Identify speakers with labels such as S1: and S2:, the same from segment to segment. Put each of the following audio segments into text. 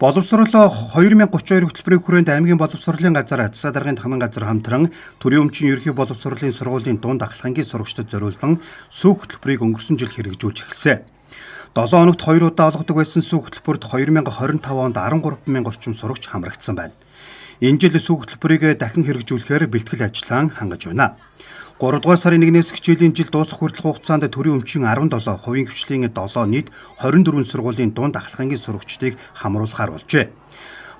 S1: Боловсрол 2032 хөтөлбөрийн хүрээнд аймгийн боловсролын газар, засаг даргын томын газар хамтран төрийн өмчийн ерөнхий боловсролын сургуулийн дунд ахлах ангийн сурагчдад зориулсан сүүх хөтөлбөрийг өнгөрсөн жил хэрэгжүүлж эхэлсэн. 7 хоногт 2 удаа олгодог байсан сүүх хөтөлбөрт 2025 онд 13 мянган орчим сурагч хамрагдсан байна. Энэ жил сүүх хөтөлбөрийг дахин хэрэгжүүлэхээр бэлтгэл ажлаа хангаж байна. 3 дугаар сарын 1-ээс хичээлийн жил дуусах хүртэлх хугацаанд төрийн өмчийн 17, хувийн хвшлийн 7, нийт 24 сургуулийн дунд ахлах ангийн сурагчдыг хамруулахаар болжээ.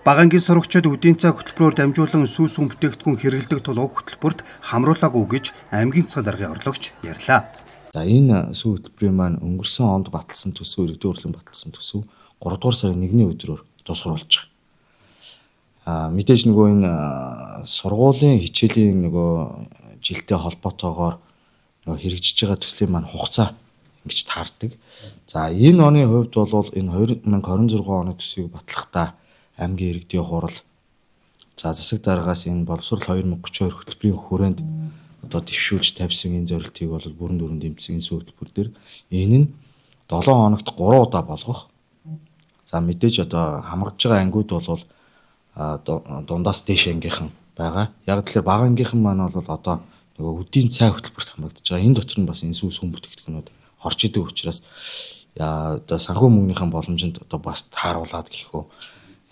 S1: Бага ангийн сурагчид үдийн цаг хөтөлбөрөөр дамжуулан сүү сүм бүтээгдэхүүн хэрэглэдэг тул уг хөтөлбөрт хамруулаагүй гэж аймгийн засаг даргын орлогч ярьлаа.
S2: За, энэ сүү хөтөлбөрийн маань өнгөрсөн онд баталсан төсөв, иргэдийн хурлын баталсан төсөв 3 дугаар сарын 1-ний өдрөөр дуусгар болж байгаа. Мэдээж нөгөө энэ сургуулийн хичээлийн нөгөө жилтэй холбоотойгоор нөгөө хэрэгжиж байгаа төслийн маань хугацаа ингэж таардаг. За, энэ оны хувьд бол энэ 2026 оны төсвийг батлахдаа аймгийн иргэдийн хурал, за, засаг даргаас энэ боловсрол 2032 хөтөлбөрийн хүрээнд одоо дэвшүүлж тавьсан энэ зорилтыг бол бүрэн дүүрэн дэмжсэн энэ сүү хөтөлбөр дээр энэ нь 7 хоногт 3 удаа болгох. За, мэдээж одоо хамрагдж байгаа ангиуд бол дундаас дээш ангийнхан байгаа. Яг тэгэхээр бага ангийнхан маань бол одоо нөгөө үдийн цай хөтөлбөрт хамрагдаж байгаа. Энэ дотор нь бас энэ сүү сүм бүтээгдэхүүнүүд орж идэг учраас одоо санхүү мөнгөнийхэн боломжинд одоо бас тааруулаад гэх үү.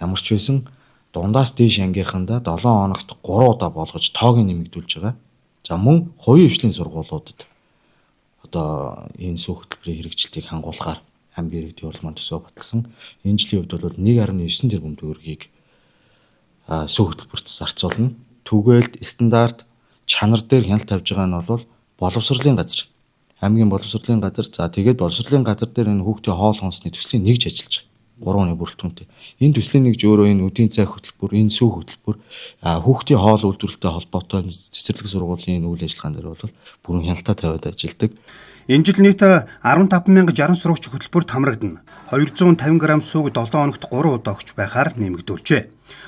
S2: Ямар ч байсан дундаас дээш ангийнхандаа 7 хоногт 3 удаа болгож тоог нэмэгдүүлж байгаа. За, мөн хувийн хвшлийн сургуулиудад одоо энэ сүү хөтөлбөрийн хэрэгжилтийг хангуулахаар аймгийн иргэдийн хурал маань төсөв баталсан. Энэ жилийн хувьд бол 1.9 тэрбум төгрөгийг сүү хөтөлбөрт зарцуулна. Түгээлд стандарт чанар дээр хяналт тавьж байгаа нь бол боловсролын газар. Аймгийн боловсролын газар. За, тэгээд боловсролын газар дээр энэ хүүхдийн хоол хүнсний төслийн нэгж ажиллаж байгаа. 3 оны бүрэлдэхүүнтэй. Энэ төслийн нэгж өөрөө энэ үдийн цай хөтөлбөр, энэ сүү хөтөлбөр, хүүхдийн хоол үйлдвэрлэлтэй холбоотой цэцэрлэг сургуулийн үйл ажиллагаан дээр бол бүрэн хяналтаа тавиад ажилладаг.
S1: Энэ жил нийт 15,060 сурагч хөтөлбөрт хамрагдана. 250 г сүүг 7 хоногт 3 удаа өгч байхаар нэмэгдүүлжээ.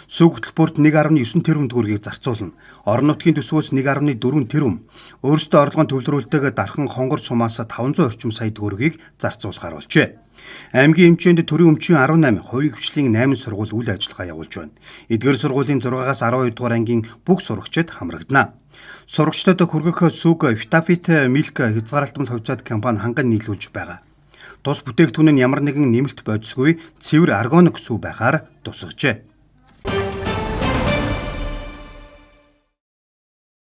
S1: Сүүг хөтөлбөрт 1.9 тэрбум төгрөгийг зарцуулна. Орон нутгийн төсвөөс 1.4 тэрбум, өөрсдөө орлогон төвлөрүүлдэг Дархан Хонгор сумаас 500 орчим сая төгрөгийг зарцуулахаар болжээ. Аймгийн хэмжээнд төрийн өмчийн 18, хувийн хвшлийн 8 сургууль үйл ажиллагаа явуулж байна. Эдгээр сургуулийн 6-аас 12 дугаар ангийн бүх сурагчид хамрагдана. Сурагчдад хүргэх сүүг Vitafit Milk хязгаарлалтгүй хувьцаат компани ханган нийлүүлж байгаа. Тус бүтээгдэхүүн нь ямар нэгэн нэмэлт бодисгүй цэвэр органик сүү байхаар тусгажээ.